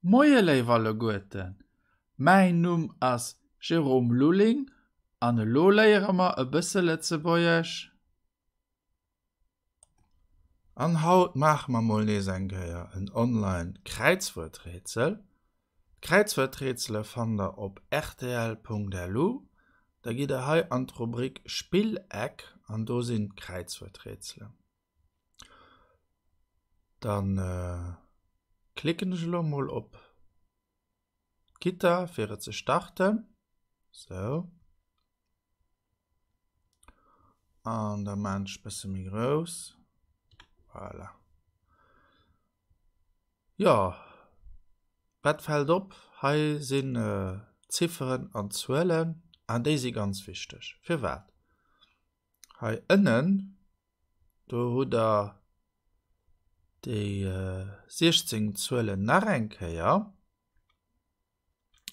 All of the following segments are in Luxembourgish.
Moie léif alleguerten, mäin Numm ass Jérôme Lulling an elo léiere mer e bësse Lëtzebuergesch. An haut maache mer mol nees eng Kéier en online Kräizwuerträtsel. D'Kräizwuerträtsele fannt der op rtl.lu. Da gitt der hei an d'Rubrik Spilleck an do sinn d'Kräizwuerträtselen. Dann klicken ech elo mol op d'Gitter fir et ze starten. Sou. An da maan ech bësse méi grouss. Voilà. Jo, wat fält op? Hei sinn Zifferen an Zuelen an déi si ganz wichteg. Firwat? Hei ënnen do hutt der déi 16 Zuelen nach eng Kéier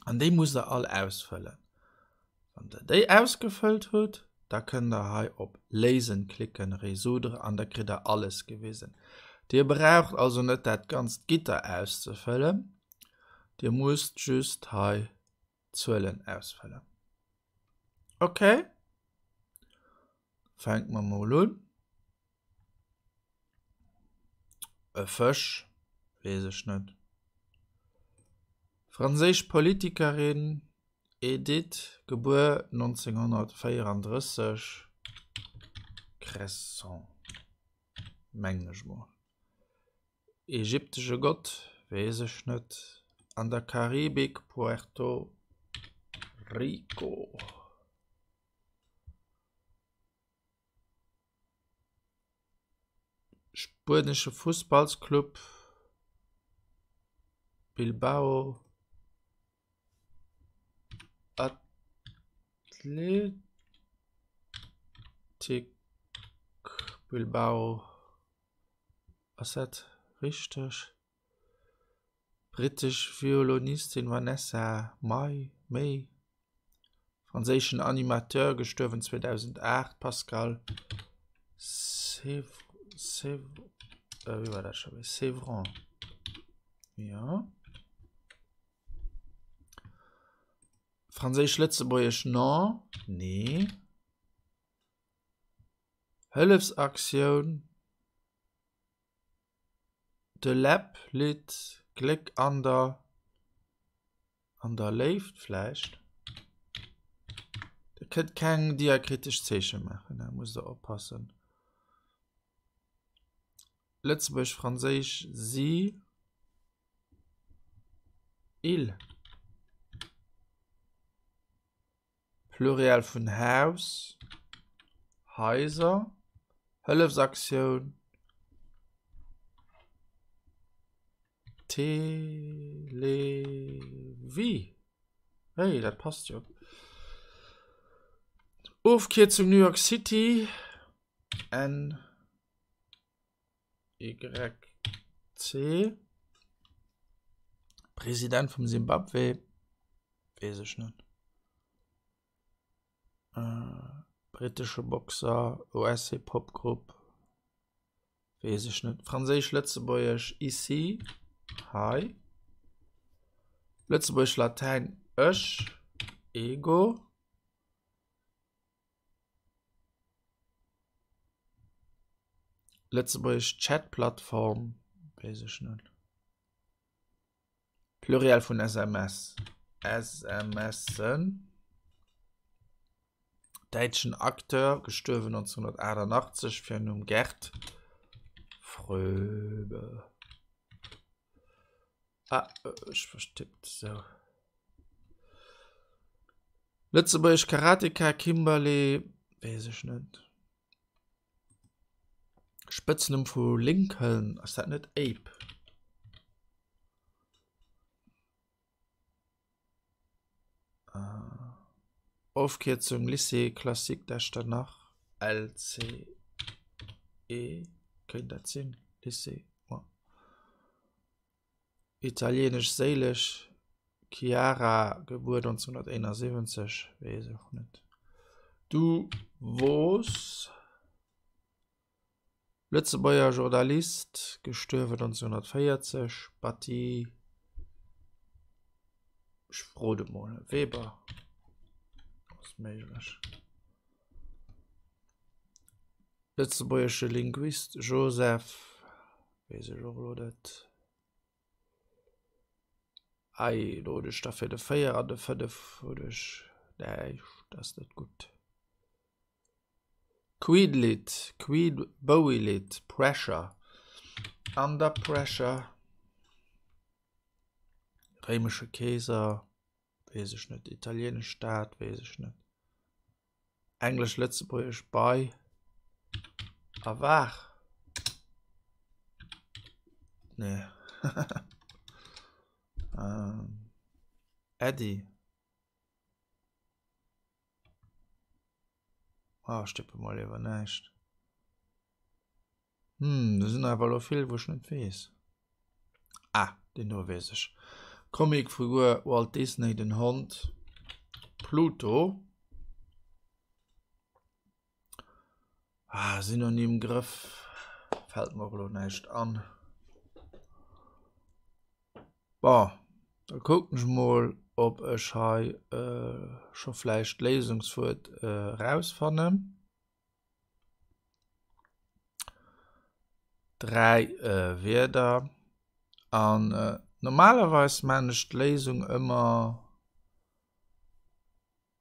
an déi musst der all ausfëllen. Wann der déi ausgefëllt hutt, da kënnt der hei op Léisen klicken, Résoudre an da kritt der alles gewisen. Dir braucht also net dat ganzt Gitter auszefëllen, dir musst just hei d'Zuelen ausfëllen. Ok, fänke mer mol un. E Fësch, weess ech net. Franséisch Politikerin, Edith, gebuer 1934, Cresson, mengen ech mol. Ägyptesche Gott, weess ech net, an der Karibik, Puerto Rico. Spuenesche Fussballsclub, Bilbao Athletic Bilbao. Ass dat richteg? Brittesch Violonistin Vanessa Mai, May, franséischen Animateur, gestuerwen 2008, Pascal Sevran, jo. Franséisch-Lëtzebuergesch Non, nee. Hëllefsaktioun De Läb Lidd Gléck an der an der Léift vläicht? Dir kënnt keng diakritesch Zeeche maachen, da musst der oppassen. Lëtzebuergesch, Franséisch si, il. Pluriel vun Haus, Haiser, Hëllefsaktioun, Télévie. Hey, dat passt jo. Ofkierzung New York City, N. YC. President vum Simbabwe, weess ech net. Brittesche Boxer, US-Hip-Hop-Grupp, weess ech net. Franséisch-Lëtzebuergesch, ici, hei. Lëtzebuergesch-Latäin, ech, ego. Lëtzebuergesch Chatplattform, weess ech net. Pluriel vun SMS, SMSen. Däitschen Acteur, gestuerwen 1988, Virnumm Gerd Fröbe. Ah, ech vertippt, sou. Lëtzebuergesch Karateka Kimberley, weess ech net. Spëtznumm vu Lincoln, ass dat net Abe? Ofkierzung Lycée Classique d'Echternach, LCE, kéint dat sinn? Lycée, ma. Italienesch Séileg Chiara, gebuer 1971, weess ech net. Du Vos, Lëtzebuerger Journalist, gestuerwen 1940, Batti. Ech rode mol Weber. Ass méiglech. Lëtzebuergesche Linguist Joseph, weess ech och elo net. Ei, do hunn ech da fir de 4 an de 5 hunn ech näischt, dat ass net gutt. Queedlidd, Queed Bowie-Lidd, Pressure, Under Pressure, réimesche Keeser, weess ech net, italienesch Stad, weess ech net. Englesch, Lëtzebuergesch bei a war. Nee. ähm, Äddi. Ah, ech tippe mol iwwer näischt. Hm, do sinn awer elo vill, wou ech net weess. Ah, deen do weess ech. Comicfigur Walt Disney, den Hond Pluto. Ah, Synonym Grëff fält mer och elo näischt an. Bon, da kucken ech mol, ob ech hei scho vläicht d'Léisungswuert erausfannen. 3 Wierder an normalerweis maan ech d'Léisung ëmmer,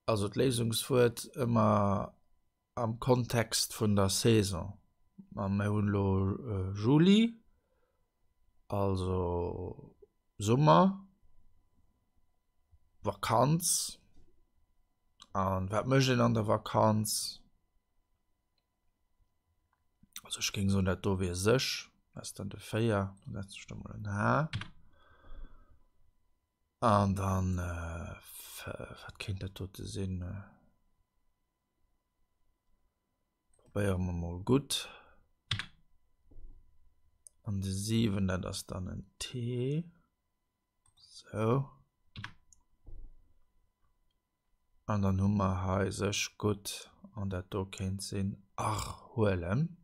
also d'Léisungswuert ëmmer am Kontext vun der Saison. A mir hunn elo Juli, also Summer, Vakanz. An wat mécht een an der Vakanz? Also ech géing soen, dat do wier sech, dat ass dann de 4, dann setzen ech do mol en H. An dann, wat kéint dat dote sinn? Probéiere mer mol gutt. An de 7, dat ass dann en T. Sou. An dann hu mer hei sech gutt an dat do kéint sinn erhuelen.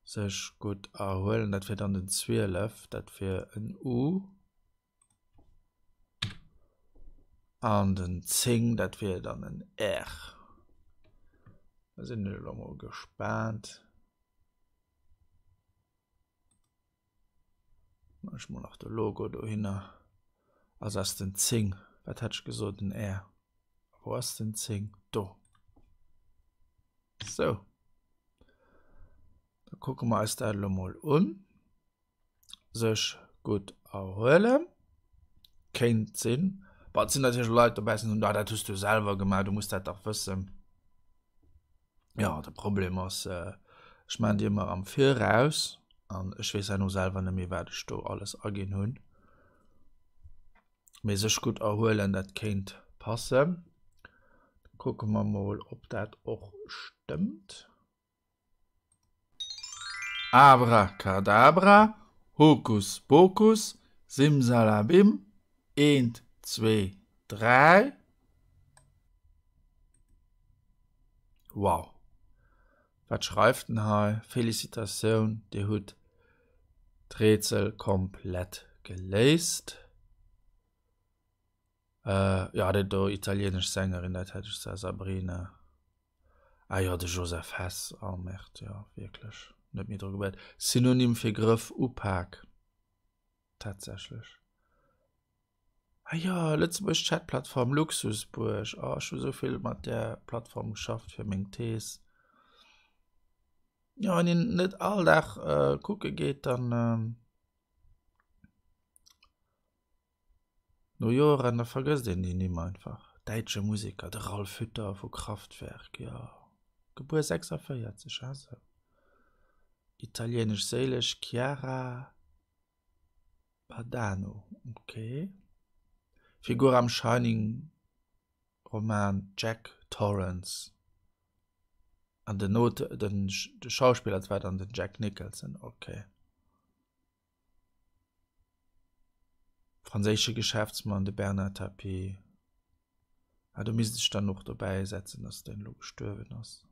Sech gutt erhuelen, dat wier dann den 12, dat wier en U. An den 10, dat wier dann en R. Da sinn ech elo mol gespaant. Mach ech mol nach de Logo dohinner. Also ass den 10, wat hat ech gesot, den R. Wou ass den 10? Do. Sou. Da kucke mer eis dat elo mol un. Sech gutt erhuelen. Kéint sinn. Bon, et sinn natierlech Leit dobäi, déi soen, ah, dat hues du selwer gemaach, du muss dat dach wëssen. Jo, de Problem ass, ech maachen déi ëmmer am Viraus an ech weess herno selwer net méi, wat ech do alles aginn hunn. Mee sech gutt erhuelen, dat kéint passen. Kucke mer mol, ob dat och stëmmt. Abracadabra, Hokus Pokus, Simsalabim, eent, zwee, dräi. Wow. Wat schreift en hei? Felicitatioun, Dir hutt d'Rätsel komplett geléist. Äh, ja, déi do italienesch Sängerin, dat hätt ech zwar, Sabrina. Ah jo, de Joseph Hess, oh merde, jo, wierklech, net méi dru geduet. Synonym fir Grëff upak, tatsächlech. Ah jo, Lëtzebuerg Chatplattform Luxusbuerg. Oh, ech hu sou vill mat där Plattform geschafft fir meng Thees. Jo, wann een net all Dag kucke geet, dann no Joeren, da vergësst een déi Nimm einfach. Däitsche Museker, de Ralf Hütter vu Kraftwerk, jo, gebuer 46, ah sou. Italienesch Séileg Chiara. Badano, ok. Figur am Shining Roman Jack Torrance. An den Auteur, den de Schauspiller, dat war dann den Jack Nicholson, ok. Franséische Geschäftsmann, de Bernard Tapie. Ah, do misst ech dann och dobäi setzen, dass deen elo gestuerwen ass.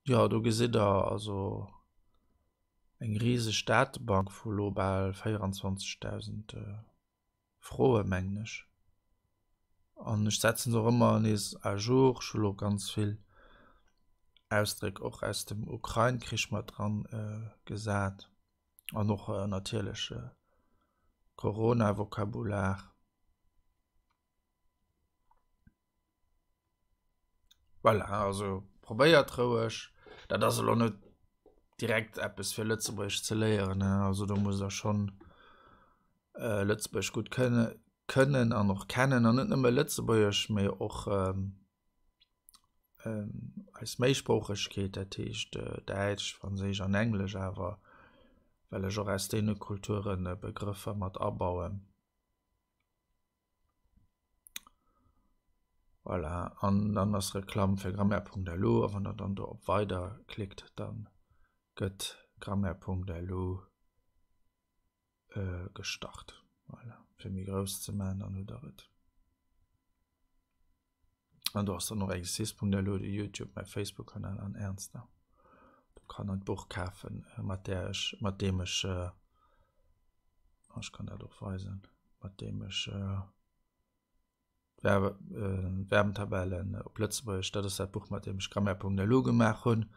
Jo, do gesitt der also. Eng riseg Datebank vu lo bal 24.000 Froe mengen ech. An ech setzen se och ëmmer nees à jour. Ech hu lo ganz vill Ausdréck och aus dem Ukrain-Krich mat dran gesat an och natierlech Corona-Vokabular. Voilà, also probéiert roueg. Dat ass elo net direkt eppes fir Lëtzebuergesch ze léieren, also do musst der schonn Lëtzebuergesch gutt kënne kënnen an och kennen an net nëmme Lëtzebuergesch, mee och eis Méisproochegkeet, dat heescht Däitsch, Franséisch an Englesch awer, well ech och aus deene Kulture Begrëffer mat abauen. Voilà, an dann ass Reklamm fir Grammaire.lu a wann der dann do op Weider klickt, dann gëtt Grammaire.lu gestart. Voilà, fir méi grouss ze maachen, dann hutt der et. An do ass dann och Exercice.lu, de Youtube, mäi Facebook-Kanal an Ernster. Do kann en d'Buch kafen, mat där ech, mat deem ech, ech kann dat och weisen, mat deem ech d'Verbentabellen op Lëtzebuergesch, dat ass dat Buch, mat deem ech Grammaire.lu gemaach hunn.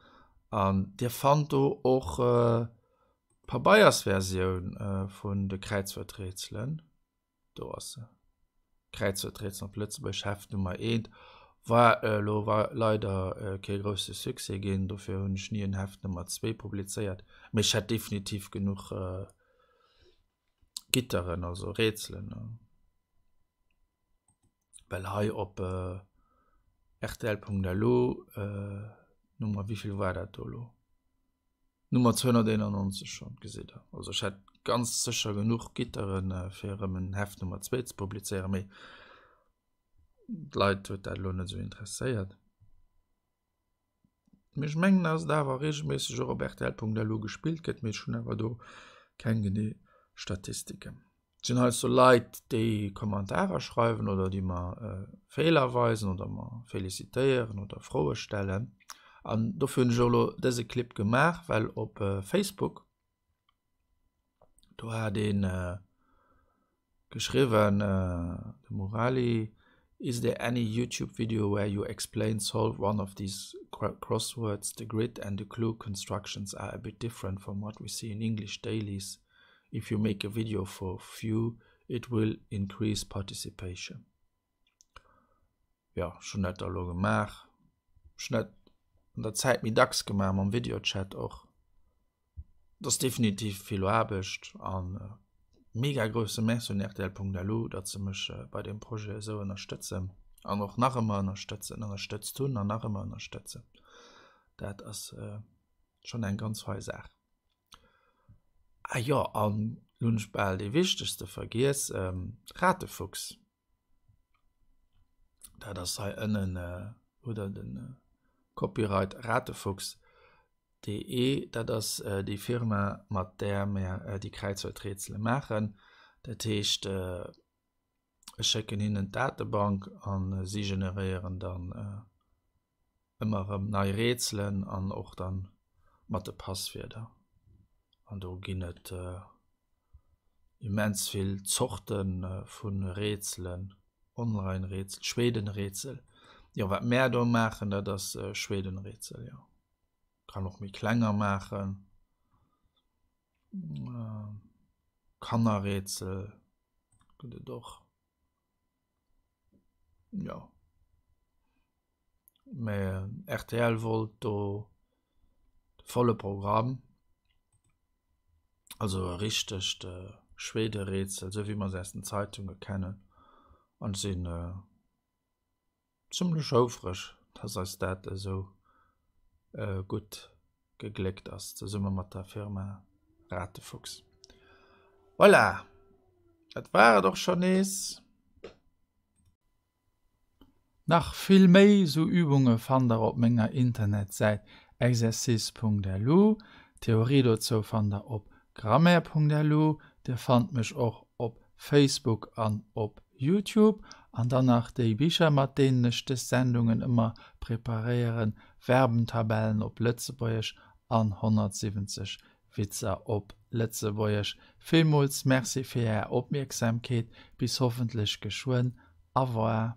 An Dir fannt do och d'Pabeiersversioun vun de Kräizwuerträtselen. Do ass se. Kräizwuerträtsel op Lëtzebuergesch, Heft Nummer eent. War elo leider kee grousse Succès ginn, dofir hunn ech ni en Heft Nummer zwee publizéiert. Mee ech hätt definitiv genuch Gitteren, also Rätselen. Well hei op rtl.lu, Nummer, wéivill war dat do elo? Nummer 291 schonn, gesitt der. Also ech hätt ganz sécher genuch Gitteren, fir erëm en Heft Nummer zwee ze publizéieren, mee d'Leit huet dat elo net esou interesséiert. Mee ech mengen, dass et awer reegelméisseg och op rtl.lu gespillt gëtt, mee ech hunn awer do keng genee Statistiken. Et sinn heiansdo Leit, déi Kommentarer schreiwen oder déi mer Feeler weisen oder mer felicitéieren oder Froe stellen. An dofir hunn ech och elo dëse Clip gemaach, well op Facebook Do hat een geschriwwen, de Murali, Is there any YouTube video where you explain solve one of these crosswords? The grid and the clue constructions are a bit different from what we see in English dailies. If you make a video for few, it will increase participation. Jo, ech hunn dat da elo gemaach. Ech hunn dat an der Zäit méi dacks gemaach, mam Videochat och. Et ass definitiv vill Aarbecht an mega grousse Merci un rtl.lu, datt se mech bei deem Projet esou ënnerstëtzen an och nach ëmmer ënnerstëtzen, ënnerstëtzt hunn an nach ëmmer ënnerstëtzen. Dat ass schonn eng ganz fei Saach. Ah jo, an lo hunn ech bal dee wichtegste vergiess, Ratefuchs. Dat ass hei ënnen, hutt der den Copyright Ratefuchs. DE, dat ass déi Firma, mat där mir déi Kräizwuerträtsele maachen. Dat heescht, ech schécken hinnen d'Datebank a si generéieren dann ëmmer erëm nei Rätselen an och dann mat de Passwierder. An do ginn et immens vill Zorte vu Rätselen, Online-Rätsel, Schwedenrätsel. Jo, wat mär do maachen, dat ass Schwedenrätsel, jo. Kann och méi klenger maachen. Kannerrätsel gëtt et och. Jo. Mä rtl wollt do de volle Programm, also e richtegt Schwederätsel, esou wéi mer se aus den Zeitunge kennen, an ech sinn zimmlech houfreg, dass eis dat esou gutt gegléckt ass, zesumme mat der Firma Ratefuchs. Voilà, dat war et och schonn nees. Nach vill méi sou Übunge fannt der op menger Internetsäit exercice.lu. D'Theorie dozou fannt der op grammaire.lu. Dir fannt mech och op Facebook an op Youtube. An dann nach déi Bicher mat deenen ech des Sendungen ëmmer preparéieren, Verbentabellen op Lëtzebuergesch an 170. Witzer op Lëtzebuergesch. Villmools Merci fir Är Opmierksamkeet. Bis hoffentlech geschwënn. Au revoir.